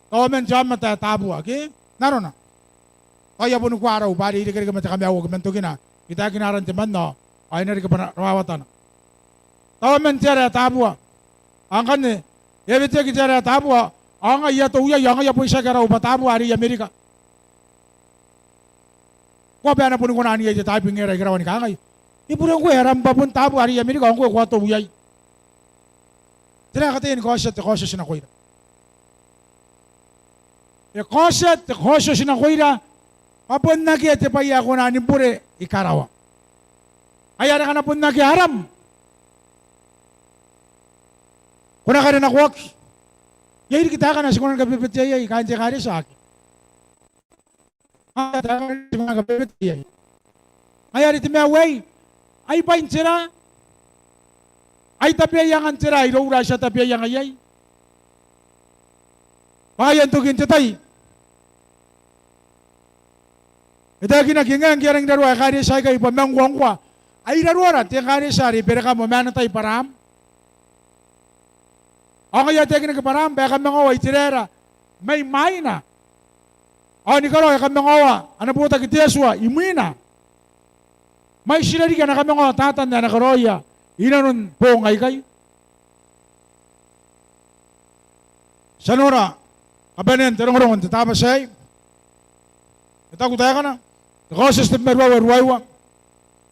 tao aman te aomata ae Tabua, ke? N arona, tao I a boni koa arau bwa are I irekereke ma te kamaiuaki man tokina, I taekina aran temanna ao e na reke bwa rawawatana. Tao aman te ara ae Tabua. Ao ngkanne e a weteaki te ara ae Tabua, ao ngai I a tou iai, ao ngai I a bon tiaki arau bwa Tabua are i Amerika. Ngkoa bwa e na boni kona n iai te taibing era i karawa ni kangai, I bure ngkoe aram bwa bon Tabua are i Amerika ao ngkoe ko a tou iai. Tera ae kataia ni kaotia te Kaotioti nakoira? E kaotia te Kaotioti nakoira bwa bon akea te bwai ae kona ni bure i karawa. Ngaia are ngkana bon akea aram, ko na karenakoaki. Iai riki taekana ae ti kona ni kabebetea iai kaain te ekaretia ake? Ngaia are te maiu aei, ai bwain tera? Ai tabeaiangan tera iroura ae ti a tabeaianga iai? Bwa ngaia n tokin te tai e taekinaki, e ngae ngke a rangi n raroa ekaretia aikai bwa mangkoangkoa. Ai raroara te ekaretia are i Berekamo ma ana tai Baraam. Ao ngaia e taekinaki Baraam bwa e kamangaoa Iteraera mai mwaina, ao ni karaoa e kamangaoa ana botaki te Atua imwina. Mwaitira riki ana kamangaoa Tatan ae na karaoia inanon boong aikai. Ti a nora kabanean te rongorongo n te Tabati aei. E taku taekana, te Kaotioti tebwi ma ruaiwa, ruaiwa.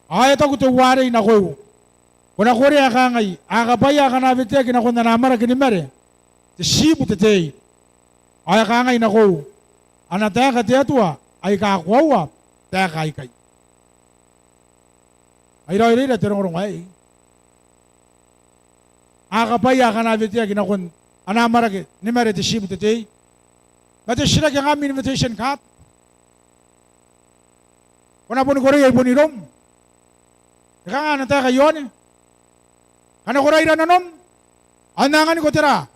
Ao e taku teuarei nakoiu, ko na korea ae kangai, a kabwaia akana weteaki nakon ana amwarake ni mare te tiibu te tei. Ao e kangai nakoiu, ana taeka te Atua aika koaua taeka aikai. Ai raoiroira te rongorongo aei. A kabwaia akana a weteaki nakon ana amwarake ni mare te tibu te tei. Ma te titiraki, e nga am invitation card? Ko na boni koreia i bon iroum? E kanga ana taeka Ioane? Ngkana ko raira nanom, ao N na anganiko tera?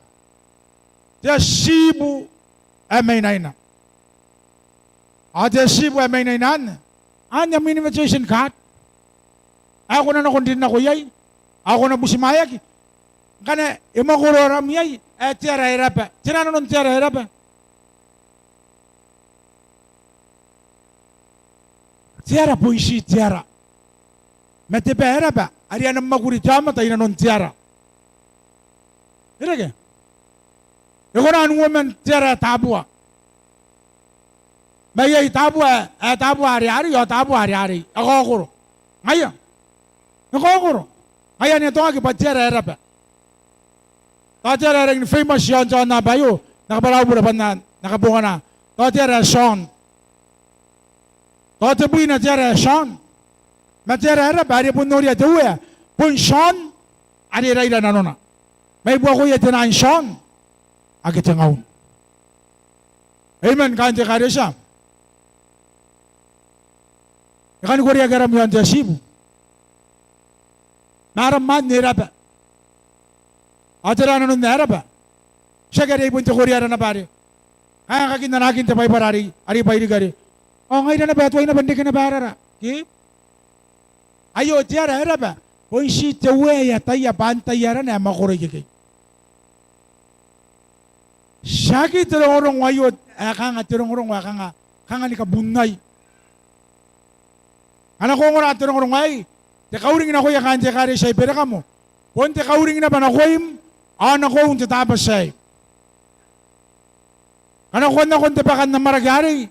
Te atibu ae mainaina. Ao te atibu ae mainaina anne, anne am invitation card ae ko na nako n rin nako iai, ao ko na butimwaeaki ngkana e mwakoro aram iai ae te ara ae raba. Tera nanon te ara ae raba? Te ara bon ti te ara, ma te bwai ae raba are a na mwakuri te aomata i nanon te ara. E reke? E kona n uoman te ara ae Tabua. Ma iai Tabua ae, Tabua are arei, ao Tabua are arei. E kaokoro. Ngaia. E kaokoro. Ngaia anne e atongaki bwa te ara ae raba. Tao te ara ae rangi ni famous i aon te aonnaba aio, N na kabwara au bure bwa N na, N na kabongana. Tao te ara ae Tion. Tao tebwina te ara ae Tion. Ma te ara ae raba are e bon noria te Uea, bon Tion are e raira nanona. Mai buakoia te naan Tion ake tengaun. Amen, kaain te ekaretia. E kani koreaki aram i aon te atibu. Ma aram anne e raba. Ao tera nanon ae raba? Tiaki are ai bon te koreara naba are. Ae kakin anaakin te Baibara are, are i Bairiki are, ao ngaira naba ae tuai naba n reke naba arara. Ke? Aio te ara ae raba, bon ti te Uea ae ataia bwa antai arana ae mwakoro ikekei. Tiaki te rongorongo aio ae kanga te rongorongo ae kanga, kanga ni kabunnai. Ngkana ko ongora te rongorongo aei, te kauring nakoia kaain te ekaretia i Berekamo, bon te kauring naba nakoim ao nakoiu n te Tabati aei. Ngkana ko a nakon te bwaka n amwarake arei,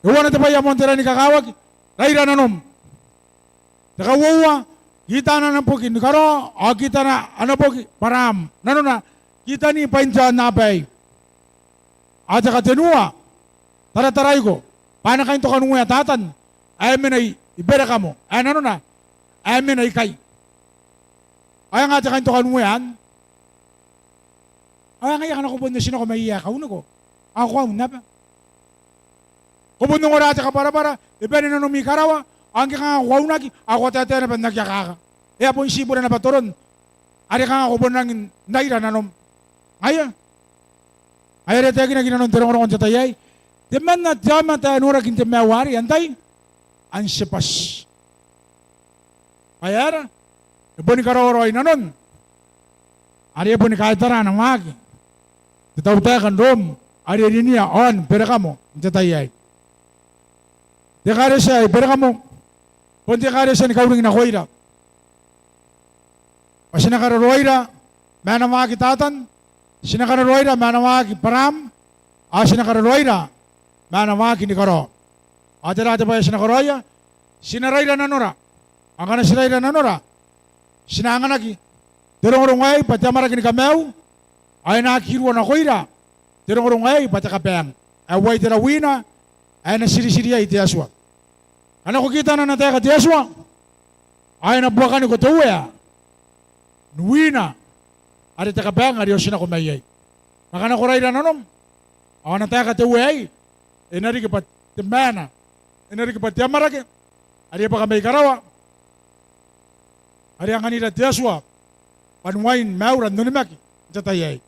teuana te bwai ae moan te rangi ni kakawaki, raira nanom. Te kauoua, kitana ana boki Nikorao, ao kitana ana boki Baraam. Nanona, kitani bwain te aonnaba aei. Ao te katenua, tarataraiko, bwa ana kaintokanuea Tatan ae mena i, i Berekamo, ae nanona ae mena ikai. Ao e nga te kaintokanuea anne? Ao e ngaia ngkana ko bon oti nako mai iai ae kauniko, ao ko aun naba. Ko bon ongora te kabwarabwara, e bane nanom i karawa, ao ngke kanga ko aunaki, ao ko a taetae naba n aki akaka. E a bon ti bure naba toron are kanga ko bon rangi n raira nanom. Ngaia. Ngaia are e taekinaki i nanon te rongorongo n te tai aei. Temanna te aomata ae noraki n te maiu arei, antai? Antibati. Bwa e aera? E boni karaoiroi nanon are e boni kaitara ana waaki te tautaeka n Rom are e rinia aon Berekamo n te tai aei. Te ekaretia i Berekamo bon te ekaretia ni kauring nakoira. Bwa ti na kararoaira ma ana waaki Tatan, ti na kararoaira ma ana waaki Baraam, ao ti na kararoaira ma ana waaki Nikorao. Ao tera te bwai ae ti na karaoia? Ti na raira nanora. Ao ngkana ti raira nanora, ti na anganaki te rongorongo aei bwa te amwarake ni kamaiu, ao e na aki rua nakoira te rongorongo aei bwa te kabaang. Ae uai te rawina ae na tiritiri iai te Atua. Ngkana ko kitana ana taeka te Atua, ao e na buakaniko te Uea n wina are te kabaang are e otinako mai iai. Ma ngkana ko raira nanom, ao ana taeka te Uea aei e na riki bwa te maana, e na riki bwa te amwarake are e bwaka mai karawa, are e anganira te Atua bwa n uain maiura n onimaki n te tai aei.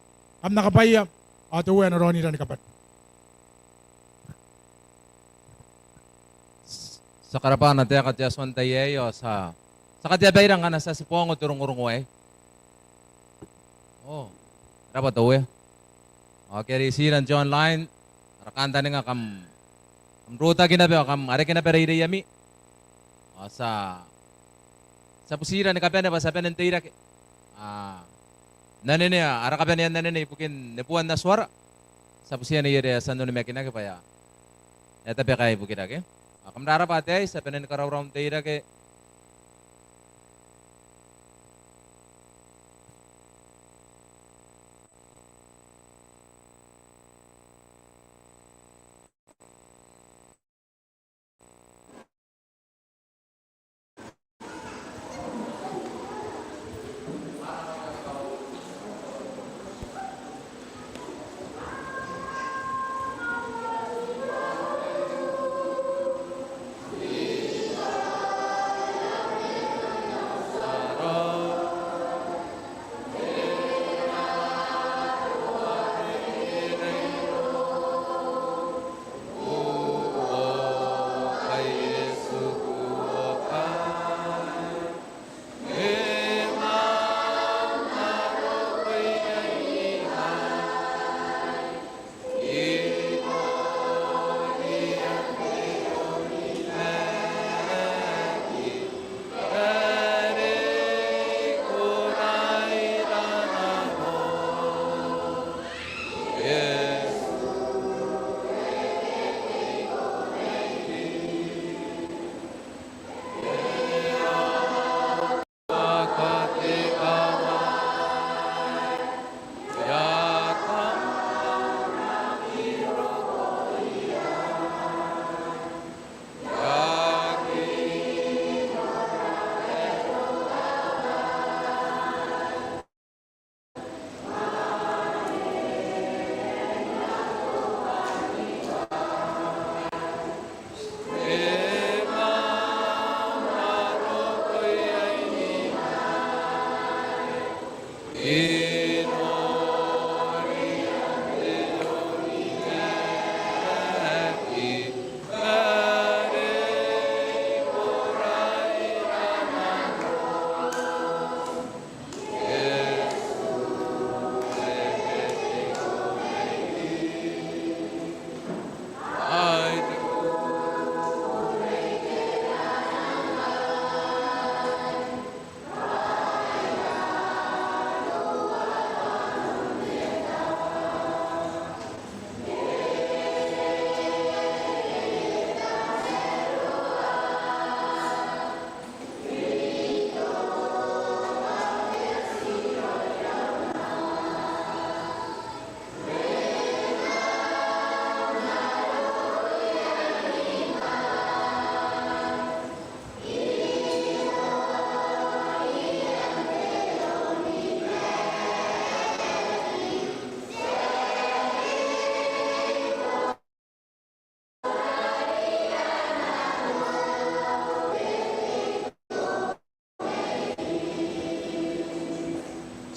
Kam na kabwaia, ao te Uea e na raonira ni kabane. Ti a karabwa ana taeka te Atua n tai aei, ao ti a, ti a kateabaira ngkana ti a tibwa ongo te rongorongo aei. O, e rabwa te Uea. Ao ake a reitira n te online, ara kantaninga kam, kam rotaki naba ao kam a reke naba reireiami. Ao ti a, ti a butira ni kabane bwa ti a bane n teirake. A, n anene, ara kabanea n anene ibukin neboan Atuara. Ti a butia neierei ae ti a onimakinaki bwa e a, e a tabeka ibukira ke. Ao kam rabwa ataei, ti a bane ni karaurau n teirake.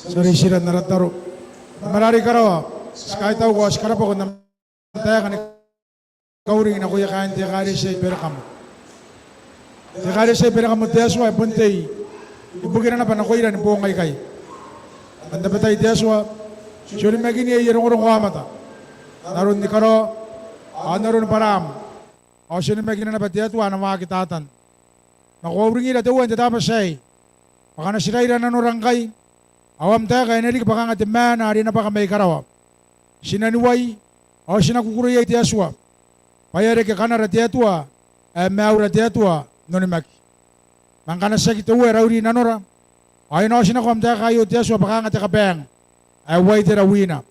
Ti a reitira n ara tataro. Tamara are i karawa, ti kaitauko ao ti karabwako n am taeka ni kauring nakoia kaain te ekaretia i Berekamo. Te ekaretia i Berekamo te Atua e bon tei ibukira naba nakoira ni boong aikai. N tabetai te Atua, ti onimakini aia rongorongo aomata n aron ni karawa ao n aron ni bwaraam. Ao ti onimakina naba te Atua ana waaki Tatan. Ma ko a uringira te Uea n te Tabati aei bwa ngkana ti raira nanora ngkai, ao am taeka e na riki bwa kanga te maana are e na bwaka mai karawa. Ti na niwai ao ti na kukurei iai te Atua, bwa e a reke kanara te Atua ae maiura te Atua n onimaki. Ma ngkana tiaki te Uea rairi nanora, ao e na otinako am taeka aio te Atua bwa kanga te kabaang ae uaitera wiina.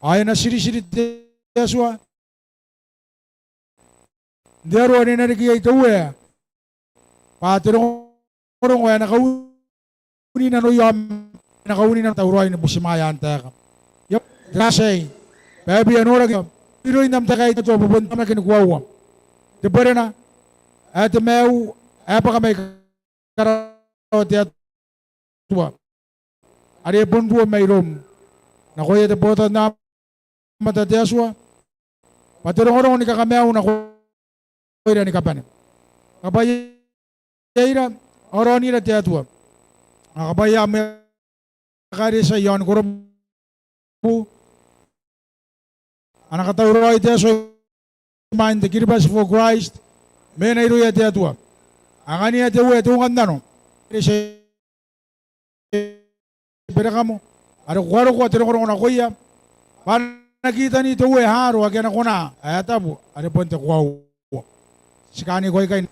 Ao e na tiritiri te Atua n te aro are e na reke iai te Uea, bwa te rongorongo ae na kauni nanoia ao e na kauni nanoia, tauraoi ni butimwaea am taeka. Ia, te Tabati aei, bwa e bia noraki iroun am taeka aei te Atua bwa bon te aomata ni koaua, te berena ae te maiu ae bwaka mai karawa te Atua, are e bon ruo mairoum nakoia te botannaomata te Atua, bwa te rongorongo ni kakamaiu nakoira ni kabane. Kabwaiaira ao raonira te Atua. Ao kabwaia am ekaretia i aon Korobu, a na katauraoi te Atua imwain te Kiribati for Christ, mena irouia te Atua. Angania te Uea te ungannano, ekaretia i Berekamo, are ko a roko te rongorongo nakoia, bwa a na kitani te Uea aaro ake a na kona ae tabu, are bon te koaua. Ti kaaniko aikai n